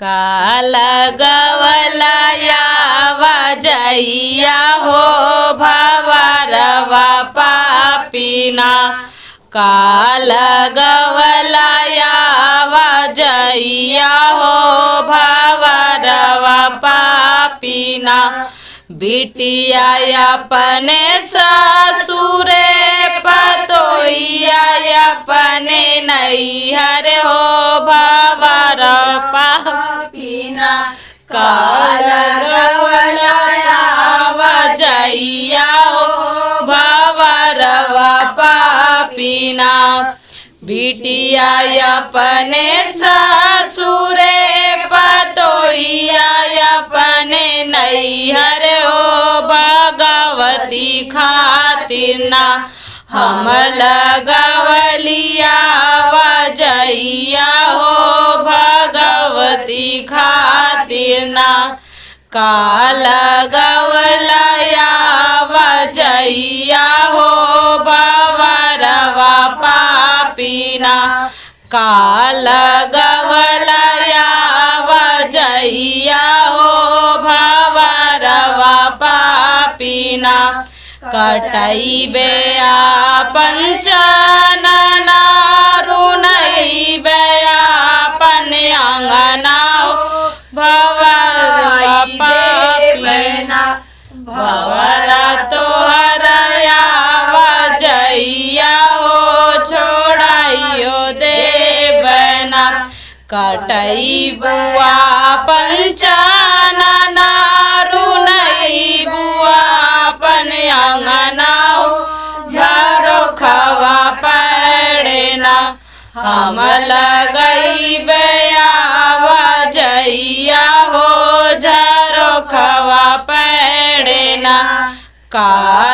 काला गवलाया वजैया हो भवरवा पापिना। काला गवलाया वजैया हो भवरवा पापिना। बिटिया अपने ससुरे पतोइया अपने नैहर हो भवर पापिना। काला गवलाया वजैया हो भवरवा पापिना। बिटिया अपने ससुरे पतोइया अपने नैहर हो भगवती खातिर ना। हम लगवलिया वजैया हो भगवती खातिर ना। काला गवलाया वजैया हो भवरवा पापिना। काला गवलाया वजैया हो भवरवा पापिना। कटैबे आपन चनना रुनैबे आपन अंगना हो भवरवा पापिना। भवरा तोहरया वजैया हो छोड़ाइयो देवना। कटई बुआ पंचानना रुनई बुआ अपन अंगना हो झारो खवा पड़ना। हम लगई बजैया हो झारो खवा पड़ना। काला